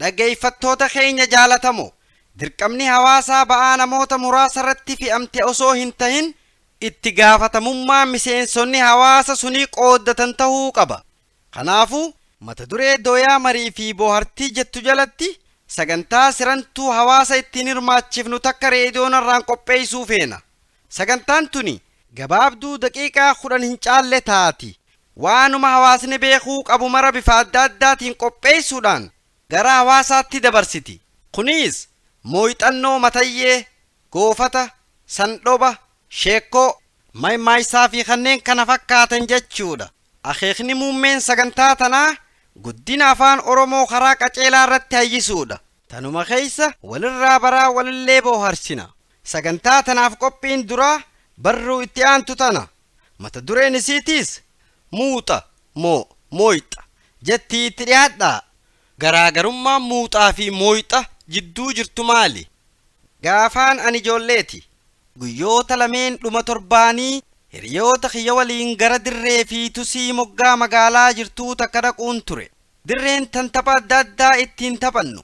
Dhaggeeffattoota keenya jaalatamoo, dirqamni hawaasaa ba'aa namoota muraasa irratti fe'amte osoo hin tahin, itti gaafatamummaa miseensonni hawaasa sunii qooddatan tahuu qaba. Kanaafuu mata duree dooyaa marii fi boohartii jettu jalatti sagantaa sirantuu hawaasa ittiin hirmaachifnu takka reediyoonarraan qopheessuu feena. Sagantaan tuni gabaabduu daqiiqaa 10 hin caalle taati. Waanuma hawaasni beekuu qabu mara bifa adda addaatiin qopheessuudhaan gara hawaasaatti dabarsiti. Kunis mooyxannoo matayyee, goofata, sandhoba, sheekkoo, maymaayisaa fi kanneen kana fakkaatan jechuudha. Akeekni muummeen sagantaa tanaa guddina afaan Oromoo karaa qaceelaa irratti hayyisuudha. Tanuma keessa walirraa baraa walillee booharsina. Sagantaa tanaaf qophiin duraa barruu itti aantu tana. Mata dureen isiitiis muuxa moo mooyxa jettii, itti dhiyaadhaa. Garaagarummaan muuxaa fi mooyxa jidduu jirtu maali? Gaafaan ani ijoolleeti, guyyoota lameen dhuma torbaanii hiriyoota kiyya waliin gara dirree fi tusii moggaa magaalaa jirtuu takka dhaquun ture. Dirreen tan tapha adda addaa ittiin taphannu.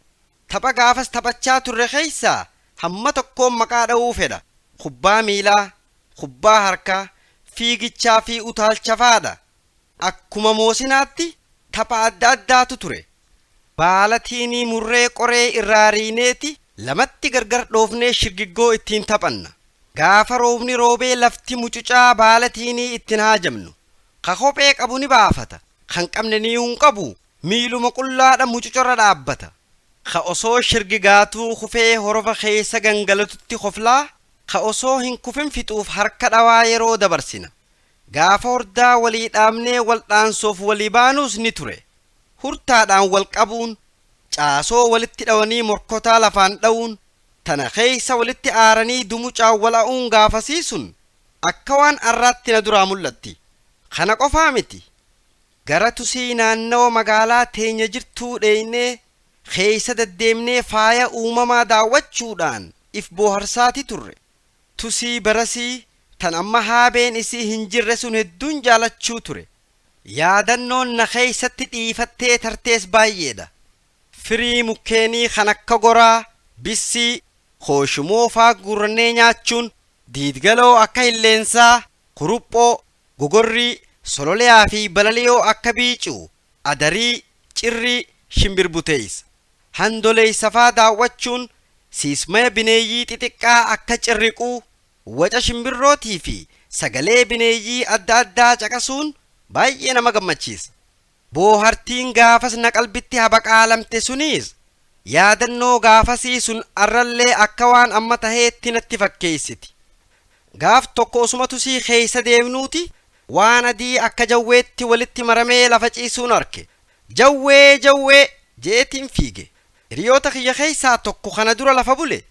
Tapha gaafas taphachaa turre keessaa hamma tokkoon maqaa dha'uu fedha. Kubbaa miilaa, kubbaa harkaa, fiigichaa fi utaalcha faadha. Akkuma moosinaatti tapha adda addaatu ture. Baala tiinii murree qoree irraa riineeti lamatti gargar dhoofnee shirgiggoo ittiin taphanna. Gaafa roobni roobee lafti mucucaa baala tiinii ittiin haajamnu. Ka kophee qabu ni baafata. Kan qabne ni hin qabu. Miiluma qullaadha mucucarra dhaabbata. Ka osoo shirgigaatuu kufee horofa keessa gangalatutti koflaa, ka osoo hin kufin fixuuf harka dhawaa yeroo dabarsina. Gaafa hordaa walii dhaabnee wal dhaansoof walii baanuus ni ture. Hurtaadhaan wal qabuun, caasoo walitti dhawanii morkotaa lafaan dha'uun, tana keessa walitti aaranii dumucaan wala'uun gaafasii sun akka waan arraatti na duraa mul'atti. Kana qofaa miti. Gara tusii naannawa magaalaa teenya jirtuu dheeynee keessa deddeemnee faaya uumamaa daawwachuudhaan if booharsaati turre. Tusii barasii tan amma haabeen isii hin jirre sun hedduun jaalachuu ture. Yaadannoon na keeysatti dhiifattee tartees baay'eedha. Firii mukkeenii kan akka goraa, bissii, kooshumoo faa guurrannee nyaachuun, diidgaloo akka hilleensaa, kuruphoo, gogorrii, sololiyaa fi balaliyoo akka biicuu, adarii, cirrii, shimbirbuteeysa, handoleeysa faa daawwachuun, siismaya bineeyyii xixiqqaa akka cirriquu, waca shimbirrootii fi sagalee bineeyyii adda addaa caqasuun baay'ee nama gammachiisa. Boohartiin gaafas na qalbitti habaqaalamte suniis yaadannoo gaafasii sun arrallee akka waan amma taheetti natti fakkeessiti. Gaaf tokko osuma tusii keessa deemnuuti waan adii akka jawweetti walitti maramee lafa ciisuun arke. "Jawwee, jawwee!" jeetiin fiige. Hiriyoota kiyya keessaa tokko kana dura lafa bule.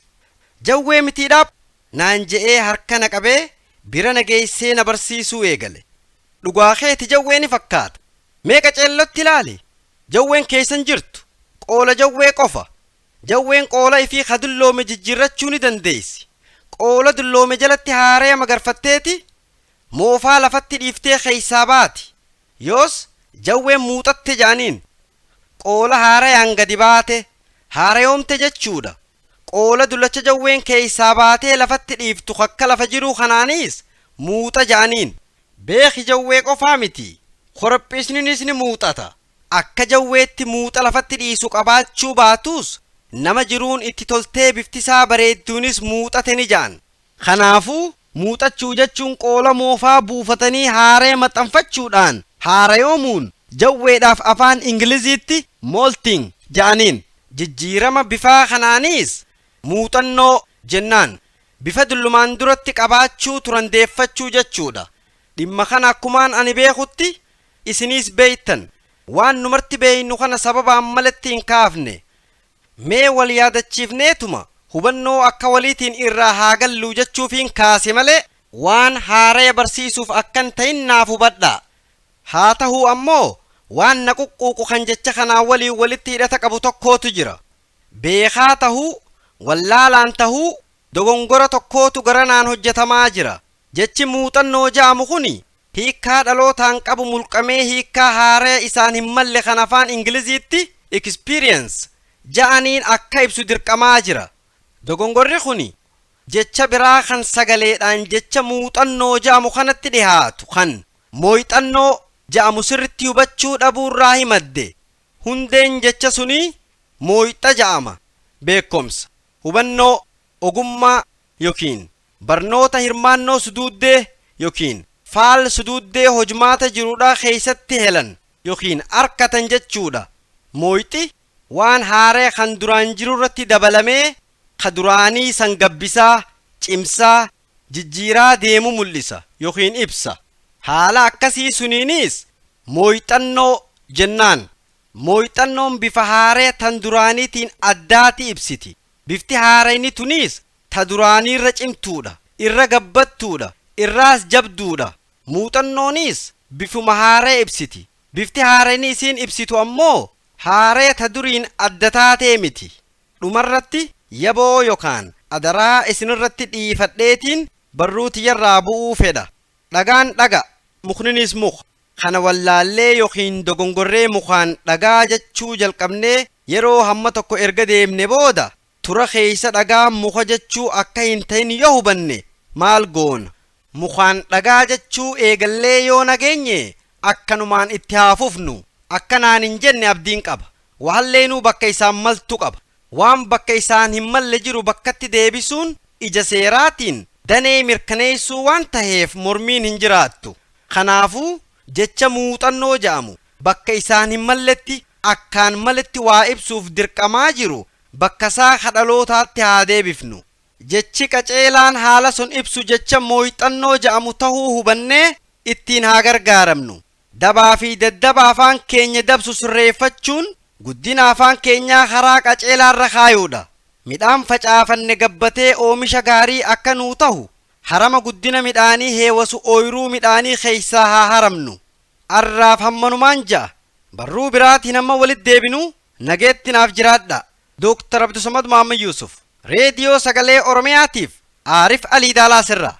"Jawwee mitiidhaaf" naan je'ee harka na qabee bira na geessee na barsiisuu eegale. "Dhugaa keeti, jawwee ni fakkaata. Mee qaceellotti ilaali. Jawween keessan jirtu. Qoola jawwee qofa. Jawween qoola ifii ka dulloome jijjiirrachuu ni dandeessi. Qoola dulloome jalatti haaraya magarfatteeti moofaa lafatti dhiiftee keessaa baati. Yoos jawween muuxatte ja'aniin. Qoola haarayaan gadi baate, haarayoomte jechuudha. Qoola dullacha jawween keessaa baatee lafatti dhiiftu akka lafa jiruu kanaanis muuxa ja'aniin. Beeki, jawwee qofaa miti. Korophisninis ni muuxata. Akka jawweetti muuxa lafatti dhiisu qabaachuu baatus, nama jiruun itti toltee biftisaa bareedduunis muuxate ni ja'an. Kanaafuu muuxachuu jechuun qoola moofaa buufatanii haaree maxxanfachuudhaan haarayoomuun jawweedhaaf afaan Ingiliziitti molting ja'aniin. Jijjiirama bifaa kanaanis muuxannoo jennaan. Bifa dullumaan duratti qabaachuu turan deeffachuu jechuudha. Dhimma kana akkumaan ani beekutti isiniis beeytan. Waan numarti beeynu kana sababaan malatti hin kaafne. Mee wal yaadachiifneetuma hubannoo akka waliitiin irraa haa galluu jechuufiin kaase malee waan haaraya barsiisuuf akkan ta'in naaf hubadhaa. Haa tahuu ammoo waan na quqquuqu kan jecha kanaa waliin walitti hidhata qabu tokkootu jira. Beekaa tahuu, wallaalaan tahuu, dogongora tokkootu garanaan hojjetamaa jira. Jechi muuxannoo ja'amu kuni hiikkaa dhalootaan qabu mulqamee hiikkaa haaraya isaan hin malle kan afaan Ingiliziitti experience ja'aniin akka ibsu dirqamaa jira. Dogongorri kuni jecha biraa kan sagaleedhaan jecha muuxannoo ja'amu kanatti dhihaatu kan mooyxannoo ja'amu sirritti hubachuu dhabuurraa himadde. Hundeen jecha sunii mooyxa ja'ama. Beekumsa, hubannoo, ogummaa yookiin barnoota hirmaannoo suduuddee yookiin faal suduuddee hojmaata jiruudha keeysatti helan yookiin arkatan jechuudha. Mooyxi waan haaree kan duraan jiru irratti dabalamee ka duraanii san gabbisaa, cimsaa, jijjiiraa deemu mul'isa yookiin ibsa. Haala akkasii suniinis mooyxannoo jennaan. Mooyxannoon bifa haaree tan duraaniitiin addaati ibsiti. Bifti haarayni tuniis ta duraaniirra cimtuudha, irra gabbattuudha, irraas jabduudha. Muuxannoonis bifuma haaree ibsiti. Bifti haarayni isiin ibsitu ammoo haaree ta duriin adda taatee miti. Dhumarratti yaboo yookaan adaraa isinirratti dhiifadheetiin barruu tiyyarraa bu'uu fedha. Dhagaan dhaga, mukninis muka. Kana wallaallee yookiin dogongorree mukaan dhagaa jechuu jalqabnee yeroo hamma tokko erga deemne booda tura keeysa dhagaa muka jechuu akka hin ta'in yoo hubanne maal goona? Mukaan dhagaa jechuu eegallee yoo nageenye akkanumaan itti haa fufnu. Akkanaan hin jenne abdiin qaba. Wahalleenuu bakka isaan maltu qaba. Waan bakka isaan hin malle jiru bakkatti deebisuun ija seeraatiin danee mirkaneessuu waan taheef mormiin hin jiraattu. Kanaafuu jecha muuxannoo ja'amu bakka isaan hin malletti akkaan maletti waa ibsuuf dirqamaa jiru bakka isaa kadhalootaatti haa deebifnu. Jechi qaceelaan haala sun ibsu jecha mooyxannoo ja'amu tahuu hubannee ittiin haa gargaaramnu. Dabaa fi daddaba afaan keenya dabsu sirreeffachuun guddina afaan keenyaa karaa qaceelaarra kaayuudha. Midhaan facaafanne gabbatee oomisha gaarii akka nuu tahu harama guddina midhaanii heewasu ooyiruu midhaanii keeysaa haa haramnu. Arraaf hammanumaan ja'a. Barruu biraatiin hamma walitti deebinu nageetti naaf jiraadha. Dooktar Abdusamad Muhammad Yuusuf, Reediyoo Sagalee Oromiyaatiif Aarif Alii Daalaasirraa.